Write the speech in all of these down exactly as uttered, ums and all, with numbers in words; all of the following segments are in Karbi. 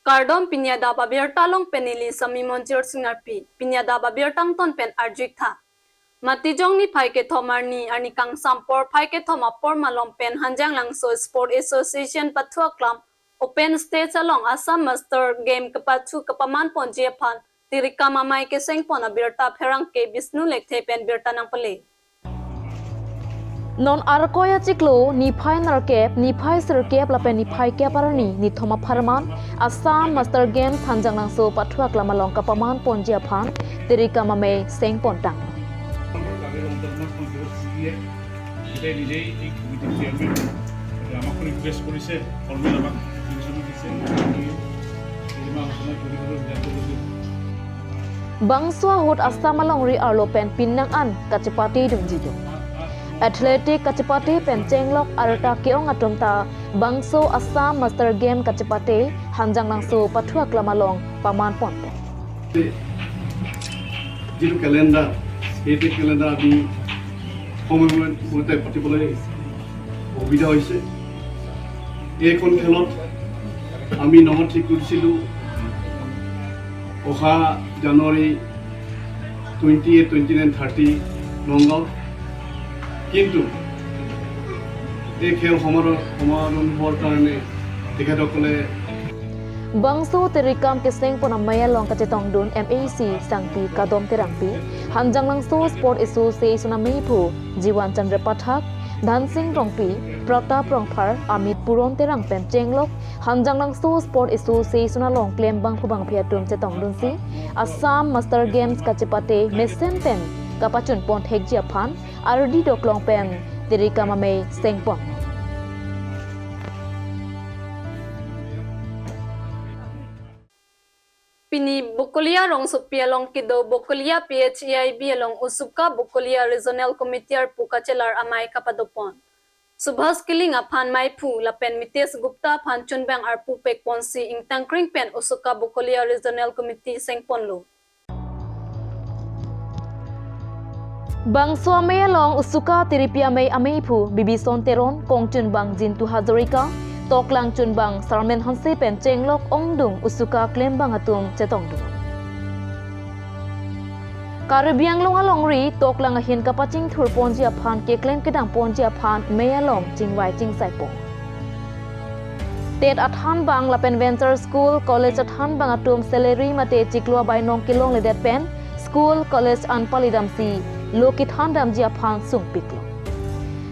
Kardom, pini adap abirta along pen neli Sami Monjir Singarpi. Pini adap abirta angton pen arju-ik tha. Matijong niphai kethom arni, arni kangsam porphai kethom apor malom pen Hanjanglangso Sport Association pathu aklam open stage along Assam Master Game kepathu kapaman ponji aphan tirikam amei keseng pon abirta pherangke Bishnu Lekthe pen birta nangpale. Non Arkoi achiklo niphai nerkep, niphai sirkep lapen niphai kep arni nithom apharman Assam Master Games Hanjanglangso pathu aklam along kapaman ponji aphan tirikam amei seng pontang. Bangso ahut Assam alongri arlo pen pinnang an kachepate dungji do. Athletic kachepate pen chenglok arta ke-ong atum ta bangso Assam Master Game kachepate Hanjanglangso pathu aklam along paman pon. যিটো কেলেণ্ডাৰ, সেইটো কেলেণ্ডাৰ আমি সময়মতে পাতিবলৈ অসুবিধা হৈছে। এইখন খেলত আমি নং ঠিক কৰিছিলোঁ অহা January twenty eight, twenty nine, thirty নগাঁৱত। কিন্তু এই খেল সমাৰোহ সমাৰম্ভৰ কাৰণে তেখেতসকলে Bangso tirikam keseng pon amei along kachetongdun M A C Sangpi Kadom Terangpi, Hanjanglangso Sport Association ameiphu Jiwan Chandra Pathak, Dhansing Rongpi, Pratap Rongphar, Amit Puron Terang pen chenglok Hanjanglangso Sport Association along klembangphu bangphi atum chetongdunsi Assam Master Games kachepate mesen pen kapachun pon thekji aphan ardi doklong pen tirikam amei seng pon. Pini Bokolia rongsopi along kedo Bokolia P H E I B along Usuka Bokolia Regional Committee arpu kachelar amei kapado pon. Subhas Killing aphan meiphu lapen Mitesh Gupta aphan chunbang arpu pek ponsi ingtangkring pen Usuka Bokolia Regional Committee seng ponlo. Bangso amei along Usuka tiripi amei ameiphu Bibison Teron, kongchunbang Jintu Hazarika, toklang chunbang Sarmen Hanse pen chenglok ongdung Usuka klembang atum chetongdun. Karbi Anglong alongri toklang ahin kapachingthur ponji aphan keklem kedam ponji aphan mei along chingvai chingsai pon. TET athanbang lapen Venture School College athanbang atum salary mate chiklo abainong kelongledet pen school college an palidamsi lo kethandamji aphan sungpiklo.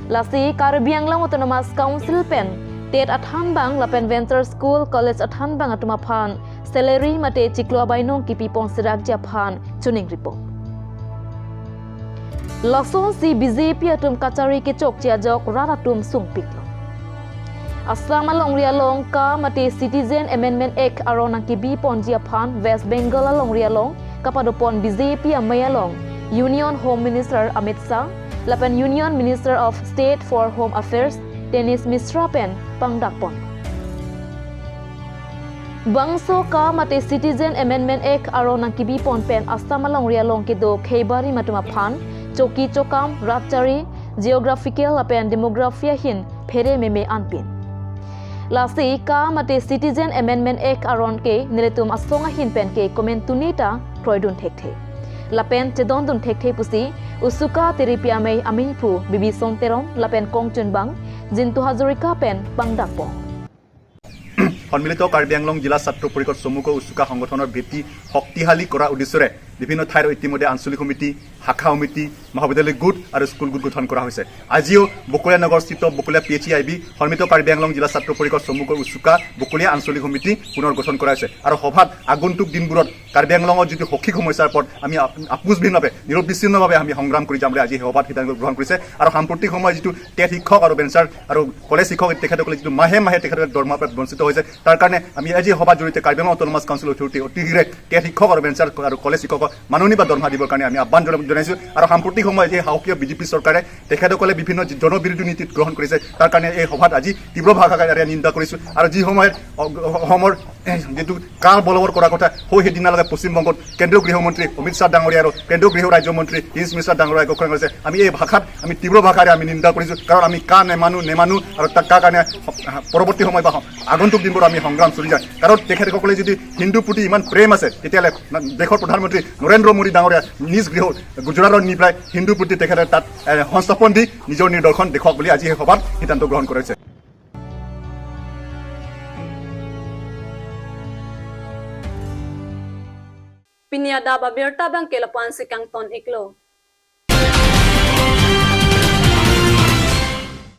Lasi Karbi Anglong Autonomous Council pen TET athanbang lapen Venture School College athanbang atum aphan salary mate chiklo abainong kipi pon serakji aphan choningri pon. Lasonsi B J P atum kachari kechokche ajok rat atum sungpiklo. Assam alongri along ka mate Citizen Amendment Act aron nangkebi ponji aphan West Bengal alongri along kapado pon B J P amei along Union Home Minister Amit Shah lapen Union Minister of State for Home Affairs Tanis Mishra pen pangdak pon. Bangso ka mate Citizen Amendment Act aron nangkebi pon pen Assam alongri along kedo khei barim atum aphan choki chokam, rat chari, geographical lapen demography ahin phere meme anpin. Lasi ka mate Citizen Amendment Act aron ke nelitum asong ahin pen ke komentune ta kroidun thekthe lapen chedondun thekthe pusi Usuka tiripi amei ameiphu Bibison Teron lapen kongchunbang Jintu Hazarika pen pangdak pon. সন্মিলিত কাৰ্বি আংলং জিলা ছাত্ৰ পৰিষদ চমুকৈ উচুকা সংগঠনৰ ভেটি শক্তিশালী কৰাৰ উদ্দেশ্যৰে বিভিন্ন ঠাইৰ ইতিমধ্যে আঞ্চলিক সমিতি, শাখা সমিতি, মহাবিদ্যালয় গোট আৰু স্কুল গোট গঠন কৰা হৈছে। আজিও বকলীয়া নগৰস্থিত Bakalia P H E I B সন্মিলিত কাৰ্বি আংলং জিলা ছাত্ৰ পৰিষদ চমুকৈ উচুকা বকলীয়া আঞ্চলিক সমিতি পুনৰ গঠন কৰা হৈছে আৰু সভাত আগন্তুক দিনবোৰত কাৰ্বি আংলঙৰ যিটো শৈক্ষিক সমস্যাৰ ওপৰত আমি আপ-, আপোচবিহীনভাৱে, নিৰবিচ্ছিন্নভাৱে আমি সংগ্ৰাম কৰি যাম বুলি আজি এই সভাত সিদ্ধান্ত গ্ৰহণ কৰিছে। আৰু সাম্প্ৰতিক সময়ত যিটো টেট শিক্ষক আৰু বেঞ্চাৰ আৰু কলেজ শিক্ষক তেখেতসকলে যিটো মাহে মাহে তেখেতসকলে দৰমহাৰ পৰা বঞ্চিত হৈছে, তাৰ কাৰণে আমি আজি এই সভাৰ জৰিয়তে কাৰ্বি আংলং অট'নমাছ কাউন্সিল অথৰিটি অতি শীঘ্ৰে টেট শিক্ষক আৰু বেঞ্চাৰ আৰু কলেজ শিক্ষকক মাননি বা দৰমহা দিবৰ কাৰণে আমি আহ্বান জনা-, জনাইছোঁ। আৰু সাম্প্ৰতিক সময়ত এই শাসকীয় বি জে পি চৰকাৰে তেখেতসকলে বিভিন্ন যি জনবিৰোধী নীতি গ্ৰহণ কৰিছে, তাৰ কাৰণে এই সভাত আজি তীব্ৰ ভাষাৰে নিন্দা কৰিছোঁ। আৰু যি সময়ত অ-, অসমৰ যিটো কাৰ বলবৎ কৰা কথা, সেই সেইদিনালৈকে পশ্চিমবংগত কেন্দ্ৰীয় গৃহমন্ত্ৰী অমিত শ্বাহ ডাঙৰীয়া আৰু কেন্দ্ৰীয় গৃহ ৰাজ্যমন্ত্ৰী হিমন্ত বিশ্ব ডাঙৰীয়াই ঘোষণা কৰিছে, আমি এই ভাষাত, আমি তীব্ৰ ভাষাৰে আমি নিন্দা কৰিছো, কাৰণ আমি কা নেমানো, নেমানো আৰু তাক কা কাৰণে পৰৱৰ্তী সময় বা আগন্তুক দিনবোৰ আমি সংগ্ৰাম চলি যায়। কাৰণ তেখেতসকলে যদি হিন্দুৰ প্ৰতি ইমান প্ৰেম আছে, তেতিয়াহ'লে দেশৰ প্ৰধানমন্ত্ৰী নৰেন্দ্ৰ মোদী ডাঙৰীয়া নিজ গৃহ গুজৰাটত নি পেলাই হিন্দুৰ প্ৰতি তেখেতে তাত, এ, সংস্থাপন দি নিজৰ নিদৰ্শন দেখুৱাওক বুলি আজি এই সভাত সিদ্ধান্ত গ্ৰহণ কৰিছে। Pini adap abirta abangke lapu-ansi kangton-iklo.